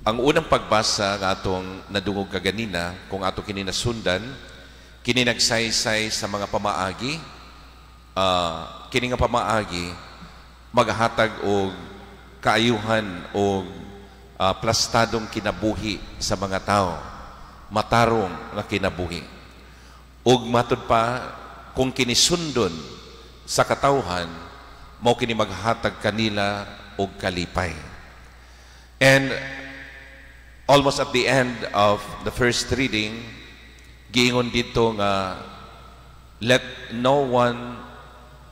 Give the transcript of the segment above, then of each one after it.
Ang unang pagbasa nga atong nadungog kaganina, kung ato kini nasundan, kini nagsaysay sa mga pamaagi, kini nga pamaagi maghatag og kaayuhan o plastadong kinabuhi sa mga tao, matarong nga kinabuhi. Ug matud pa, kung kini sundon sa katawhan, mao kini maghatag kanila og kalipay. And almost at the end of the first reading, giingon dito nga, "Let no one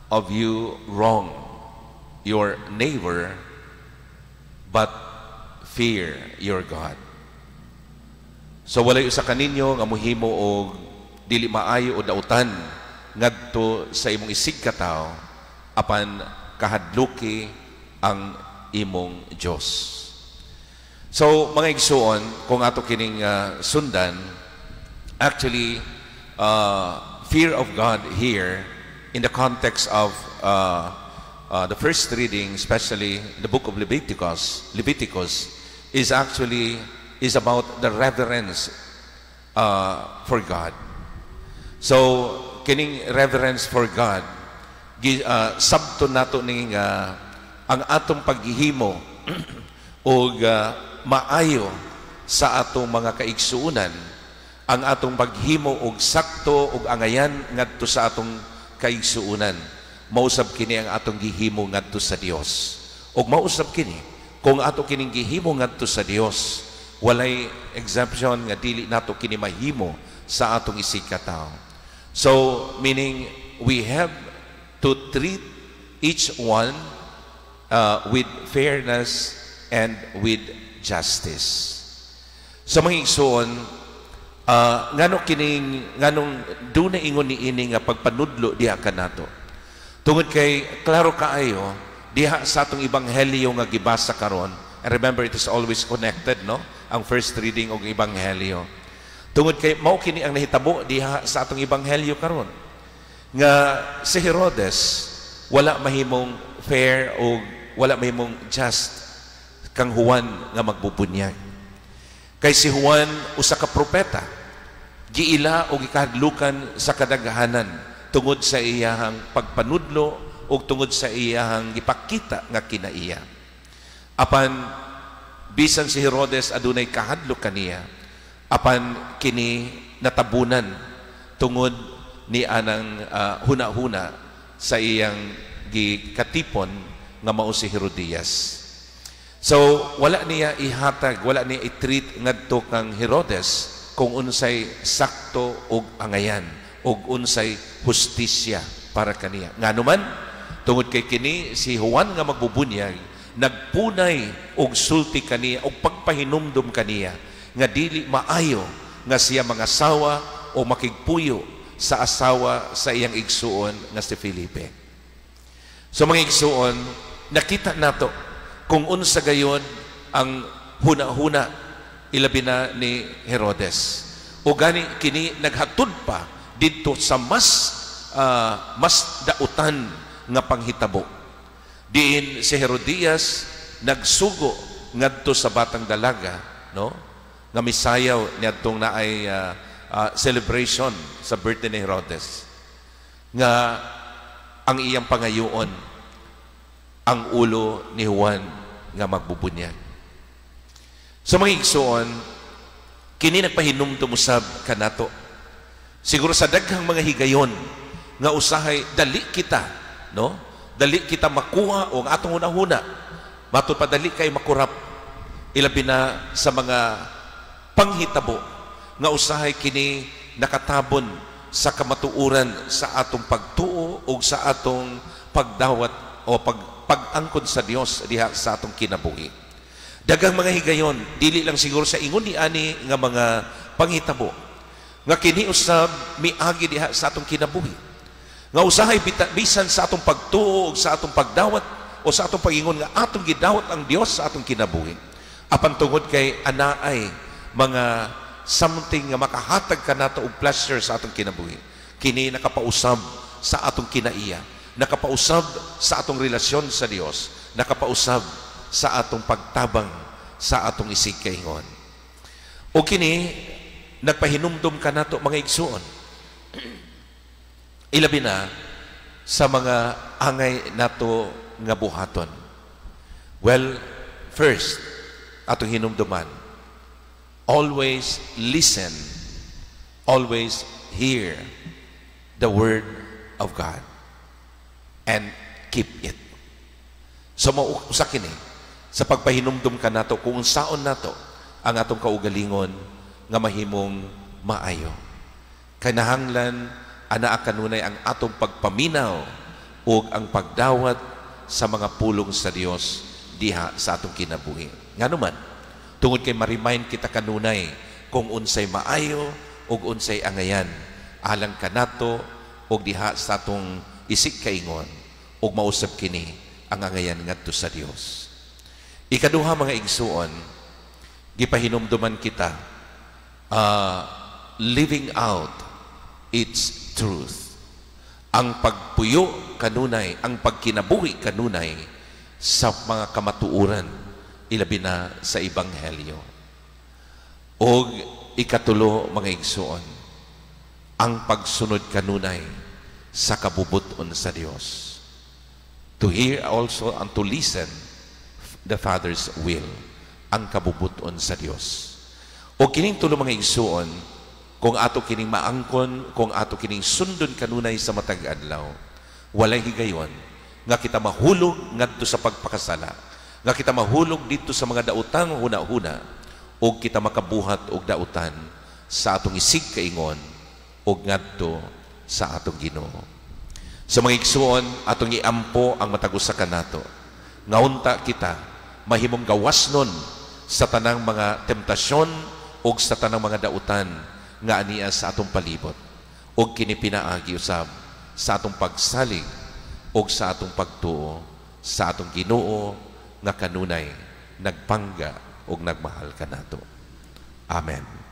of you wrong your neighbor, but fear your God." So walay usa kaninyo nga mohimo og dili maayo o dautan ngadto sa imong isigkatawo, apan kahadluki ang imong Dios. So mga igsuon, kung ato kining sundan, actually fear of God here in the context of the first reading, especially the book of Leviticus is actually is about the reverence for God. So, kining reverence for God, sabton nato ni nga ang atong paghihimo og maayo sa atong mga kaigsuonan, ang atong paghimo og sakto og angayan ngadto sa atong kaigsuonan, mausab kini ang atong gihimo ngadto sa Dios. Og mausab kini, kung ato kining gihimo ngadto sa Dios, walay exemption nga dili nato kini mahimo sa atong isigkatawo. So, meaning we have to treat each one with fairness and with justice. Sa mga igsoon, ngano kining nganong duna ingon ni ini nga pagpanudlo diha kanato? Tungod kay klaro kaayo diha sa atong ebanghelyo nga gibasa karon. And remember, it is always connected, no? Ang first reading og ebanghelyo. Tungod kay mao kini ang nahitabo diha sa atong ebanghelyo karon. Nga si Herodes wala mahimong fair o wala mahimong just kang Juan nga magbubunyag. Kay si Juan usa ka propeta, giila o gikahadlukan sa kadaghanan tungod sa iyahang pagpanudlo o tungod sa iyahang gipakita nga kinaiya. Apan bisan si Herodes adunay kahadlok kaniya, apan kini natabunan tungod ni anang huna-huna sa iyang gikatipon nga mao si Herodias. So wala niya ihatag, wala niya i-treat ngadto kang Herodes kung unsay sakto ug angayan ug unsay hustisya para kaniya. Ngano man, tungod kay kini si Juan nga magbubunyag nagpunay og sulti kaniya og pagpahinumdum kaniya nga dili maayo nga siya mangasawa o makigpuyo sa asawa sa iyang igsuon nga si Felipe. So mga igsuon, nakita nato kung unsa gayon ang huna-huna ilabi na ni Herodes. O gani kini naghatod pa didto sa mas dautan nga panghitabo. Diin si Herodias nagsugo ngadto sa batang dalaga, no? Nga misayaw niadtong naay celebration sa birthday ni Herodes. Nga ang iyang pangayoon ang ulo ni Juan nga magbubunyag. Sa mga igsuon, kini nagpahinumdum usab kanato. Siguro sa daghang mga higayon nga usahay dali kita, no? Dali kita makuha o ang atong hunahuna. Matud pa dali kay makurap, ilabi na sa mga panghitabo nga usahay kini nakatabon sa kamatuoran sa atong pagtuo o sa atong pagdawat o pag-angkon sa Dios diha sa atong kinabuhi. Daghang mga higayon, dili lang siguro sa ingon ni ani nga mga panghitabo nga kini usab miagi diha sa atong kinabuhi. Nga usahay bisan sa atong pagtuo o sa atong pagdawat o sa atong pagingon nga atong gidawat ang Dios sa atong kinabuhi. Apan tungod kay anaay mga something nga makahatag kanato og pleasure sa atong kinabuhi, kini nakapausab sa atong kinaiya, nakapausab sa atong relasyon sa Dios, nakapausab sa atong pagtabang sa atong isig kaingon. O kini nagpahinumdum kanato, mga igsuon, ilabi na sa mga angay nato nga buhaton. Well, first, atong hinumduman, always listen, always hear the word of God and keep it. So mausa kini sa pagpahinumdum kanato kung unsaon nato ang atong kaugalingon nga mahimong maayo. Kinahanglan anaa kanunay ang atong pagpaminaw ug ang pagdawat sa mga pulong sa Dios diha sa atong kinabuhi. Ngano man, tungod kay ma-remind kita kanunay kung unsay maayo ug unsay angayan alang kanato ug diha sa atong isig kaingon, ug mausab kini ang angayan ngadto sa Dios. Ikaduha, mga igsuon, gipahinumduman kita living out its truth. Ang pagpuyo kanunay, ang pagkinabuhi kanunay sa mga kamatuoran, ilabi na sa Ebanghelyo. Og ikatulo, mga igsuon, ang pagsunod kanunay sa kabubuton sa Dios. To hear also and to listen the Father's will, ang kabubuton sa Dios. O kining tulo, mga igsuon, kung ato kining maangkon, kung ato kining sundon kanunay sa matag adlaw, walay higayon nga kita mahulog ngadto sa pagpakasala, nga kita mahulog dito sa mga daotang huna-huna, og kita makabuhat og dautan sa atong isig kaingon og ngadto sa atong Ginoo. Sa mga igsuon, atong iampo ang matag usa kanato nga unta kita mahimong gawasnon sa tanang mga temptasyon ug sa tanang mga dautan nga ania sa atong palibot. Ug kini pinaagi usab sa atong pagsalig ug sa atong pagtuo sa atong Ginoo nga kanunay nagpangga ug nagmahal kanato. Amen.